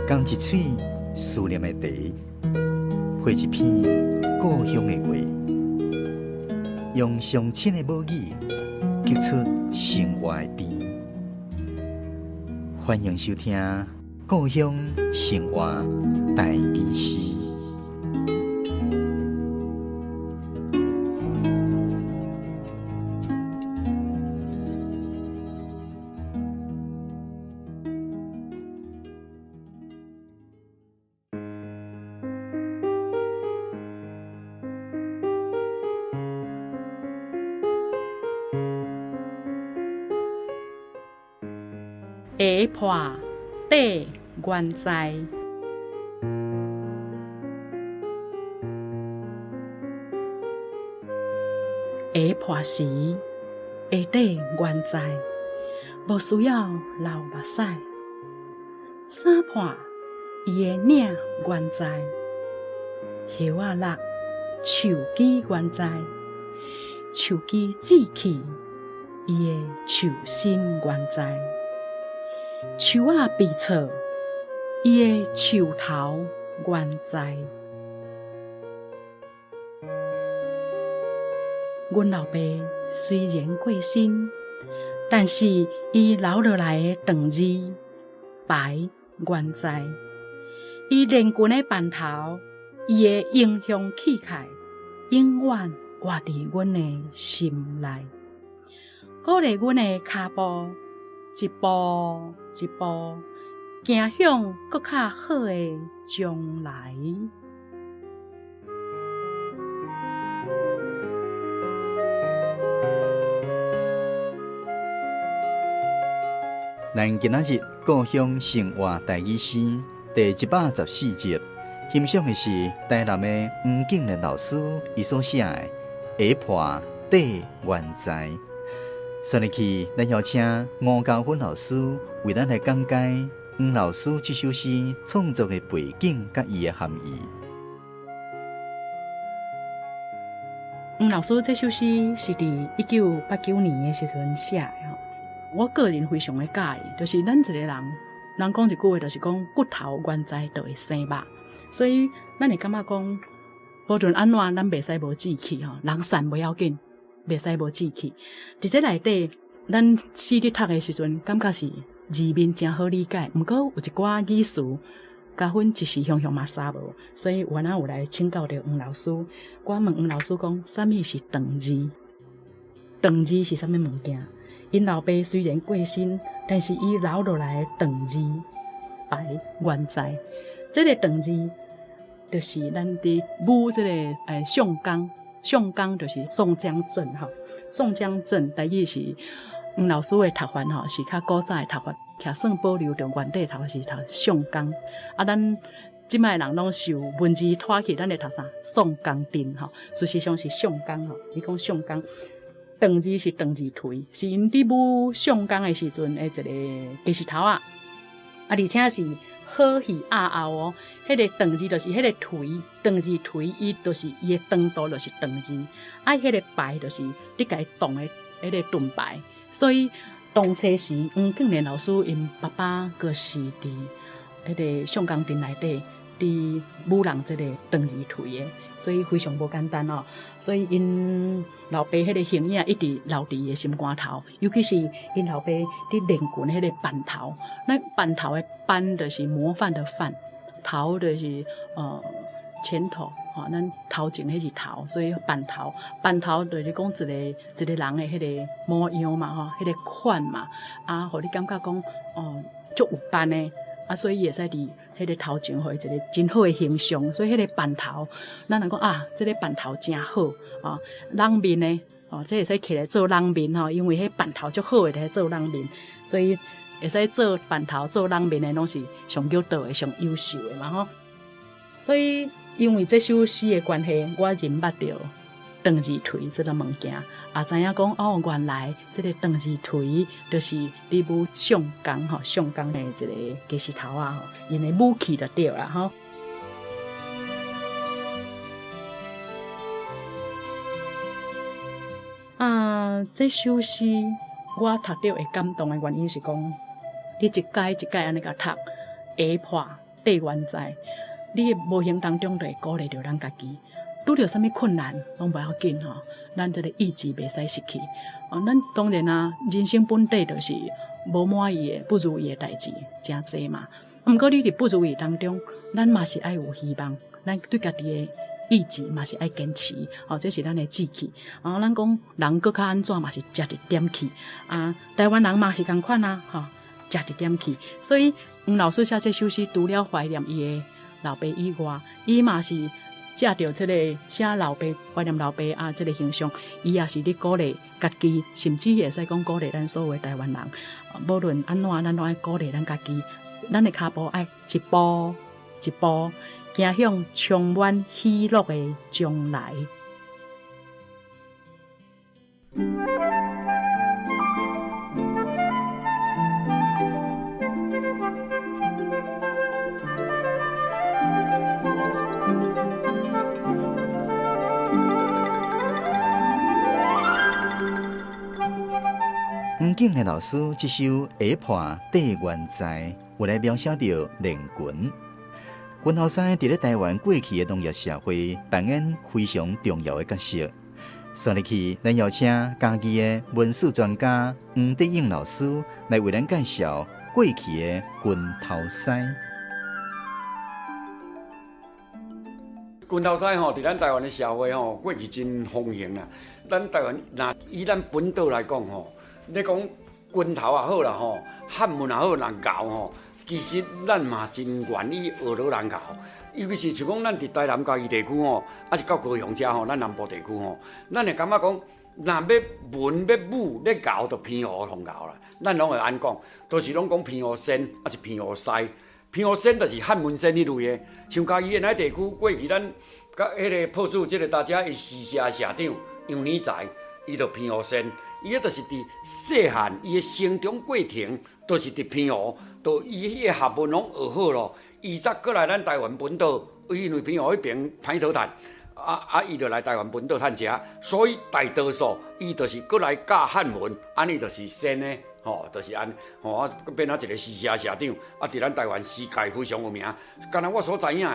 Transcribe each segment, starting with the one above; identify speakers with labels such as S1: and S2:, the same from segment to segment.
S1: 仝一喙思念的茶，配一篇故乡的话，用上亲的母语，激出生活的甜。欢迎收听《故乡生活台语诗》。
S2: 下破底原在，下破时，下底原在，无需要流目屎。衫破，伊的领原在，叶仔落，树枝原在，树枝志气，伊的树身原在。树仔被错，伊的树头原在。阮老爸虽然过身，但是伊留落来的长字牌原在。伊练拳的範頭，伊的英雄气概，永遠活佇阮的心內，鼓勵阮的跤步。一步一步行向閣較好的將來。
S1: 咱今仔日故乡生活台语诗第114集，欣赏的是台南的黄敬仁老师伊所写的《下破底原在》。煞落去，咱邀请吴嘉芬老师为咱来讲解黄老师这首诗创作的背景佮伊的含义。
S2: 黄老师这首诗是伫1989年的时阵写的吼。我个人非常的佮意，就是咱一个人，人讲一句话，就是讲骨头原在就会生肉，所以咱会感觉讲，无论按怎，咱袂使无志气吼，人散袂要紧。袂使无志气。伫这内底，咱诗咧读的时阵，感觉是字面诚好理解。毋过有一寡语词，嘉芬一时雄雄嘛捎无，所以我若有来请教著黄老师。我问黄老师讲，啥物是长字？长字是啥物物件？𪜶老爸虽然过身，但是伊留落来的长字牌原在。这个长字就是咱伫舞这个宋江。宋江就是宋江阵吼，宋江阵台语是黄老师的读法吼，是较古早的读法，却算保留著原底读法是读宋江。啊，咱这摆人攏受文字拖去，咱会读啥？宋江阵吼，事实上是宋江吼。伊讲宋江，长字是长字槌，是𪜶伫舞宋江的时阵的一个鸡舌头仔，啊，而且是。好戏鸭后哦，彼个长字就是彼个槌，长字槌，伊就是伊的长度就是长字，啊，彼个牌就是你共伊挡的彼个盾牌。所以当初时黄敬仁老师𪜶爸爸阁是伫彼个宋江阵内底伫舞弄这个长字槌的，所以非常无简单哦。所以𪜶老爸彼个形影一直留伫伊的心肝头，尤其是𪜶老爸伫练拳彼个範頭，那範頭的範就是模範的範，頭就是前頭，吼，咱頭前彼是頭，所以範頭，範頭就是講一個一個人的彼個模樣嘛，吼，彼個款嘛，啊，予你感覺講哦，足有範的，啊，所以伊會使佇彼個頭前予伊一個真好的形象，所以彼個範頭，咱人講啊，這個範頭誠好，哦，人面的，哦，這會使起來做人面吼，因為彼範頭足好的來做人面，所以會使做範頭做人面的，攏是上叫倒的、上優秀的嘛吼。所以因為這首詩的關係，我認捌著長字槌這個物件，也知影講哦，原來這個長字槌就是佇舞宋江吼，宋江的一個雞舌頭仔吼，𪜶的武器就對啦吼。啊，這首詩我讀著會感動的原因是講，你一改一改按呢共讀，下破底綴原在，你無形當中就會鼓勵著咱家己。拄著啥物困難攏無要緊吼，咱這個意志袂使失去。哦，咱當然啊，人生本底就是無滿意的、不如意的代誌誠濟嘛。毋過你佇不如意當中，咱嘛是愛有希望，咱對家己的意志嘛是愛堅持。哦，這是咱的志氣。哦，咱講人閣較按怎嘛是食一點氣。啊，台灣人嘛是仝款啊，吼，食一點氣。所以黃老師寫這首詩，除了懷念伊的老爸以外，伊嘛是藉著這個寫老爸懷念老爸啊，這個形象，伊也是咧鼓勵家己，甚至會使講鼓勵咱所有的台灣人。無論按怎，咱攏愛鼓勵咱家己。咱的跤步愛一步一步行向充滿喜樂的將來。
S1: 黃景蓮老師這首《下破底原在》，有來描寫著練拳。拳頭師佇咧台灣過去的農業社會扮演非常重要的角色。紲入去，咱邀請嘉義的文史專家黃德勇老師來為咱介紹過去的拳頭師。
S3: 拳頭師吼，佇咱台灣的社會吼，過去真風行啦。咱台灣若以咱本島來講吼，你講拳頭也好啦吼，漢文也好，若猴吼，其實咱嘛真願意學老人猴。尤其是像講咱佇台南嘉義地區吼，抑是到高雄遮吼，咱南部地區吼，咱會感覺講，若欲文欲武欲猴，就澎湖上猴啦。咱攏會按講，都是攏講澎湖仙，抑是澎湖師。澎湖仙就是漢文仙彼類的，像嘉義的那地區，過去咱佮彼个朴主這个大家伊詩社的社長楊年才，伊就澎湖仙，伊彼就是佇細漢，伊的成長過程，就是佇澎湖，就伊彼个學問攏學好咯，伊才過來咱台灣本島，伊因為澎湖彼爿歹討趁，伊就來台灣本島趁食，所以大多數伊就是過來教漢文，按呢就是仙的。吼，就是按呢，吼啊，變做一個詩社社長，啊，佇咱台灣詩界非常有名。敢若我所知影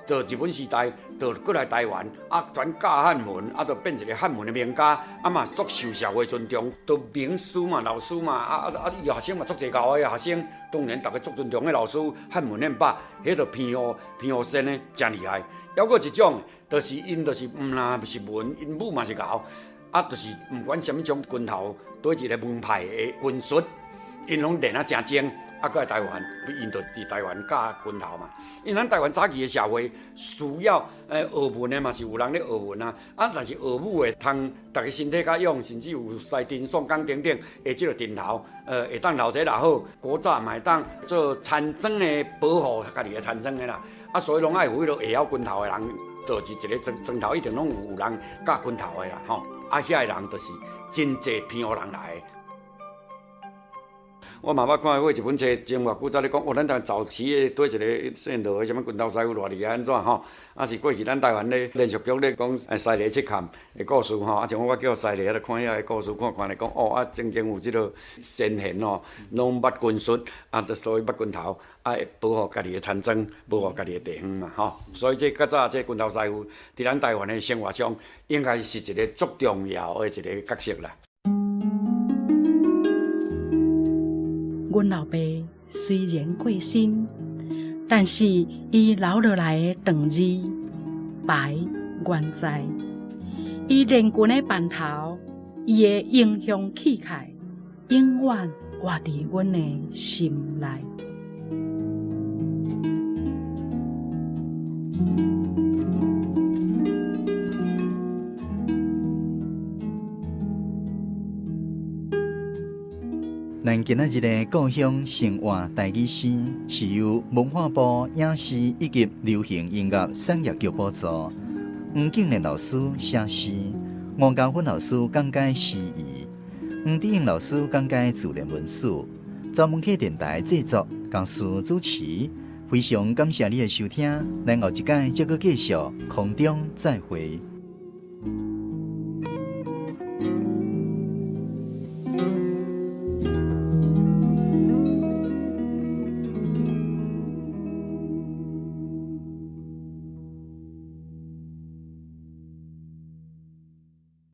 S3: 的，就日本時代，就過來台灣，啊，全教漢文，啊，就變一個漢文的名家，啊嘛足受社會尊重，都名師嘛、老師嘛，伊學生嘛足濟𠢕的學生，當然逐家足尊重彼老師，漢文練霸，彼就澎湖澎湖仙的誠厲害。猶閣一種，就是𪜶就是毋若是文，𪜶武嘛是𠢕。啊，就是毋管啥物種拳頭，佗一个門派的拳術，𪜶攏練啊誠精，啊，閣來台灣，𪜶就佇台灣教拳頭嘛。因為咱台灣早期的社會需要學文的嘛是有人咧學文啊，啊，但是學武的通逐家身體較勇，甚至有師陣宋江等等，會這个陣頭，會當留這也好，古早嘛會當做田莊的保護家己的田莊的啦。啊，所以攏愛有彼个會曉拳頭的人，就是一个莊莊頭一定攏有人教拳頭的啦，吼。啊，遐个人就是真濟澎湖人來的。我嘛捌看過一本冊，前偌久才咧講，哦，咱台灣早期的對一个姓羅的啥物拳頭師傅偌厲害按怎吼？啊是過去咱台灣咧連續劇咧講西螺七崁的故事吼，啊像我叫西螺咧看遐个故事，看看咧講，哦啊，曾經有這个先賢吼，攏捌軍術，啊，所以捌拳頭，啊會保護家己的田莊，保護家己的地方嘛吼。所以這較早這拳頭師傅佇咱台灣的生活上，應該是一个足重要的一个角色啦。
S2: 阮老爸雖然過身，但是伊留落來的長字白原在，伊練拳的範頭，伊的英雄氣概，永遠活佇阮的心內。
S1: 咱今仔日的故鄉生活台語詩，是由文化部影視以及流行音樂產業局補助，黃景蓮老師寫詩，吳家芬老師講解詩意，黃志英老師講解自然文史，走文客電台製作，江蘇主持。非常感謝你的收聽，咱後一擺再閣繼續空中再會。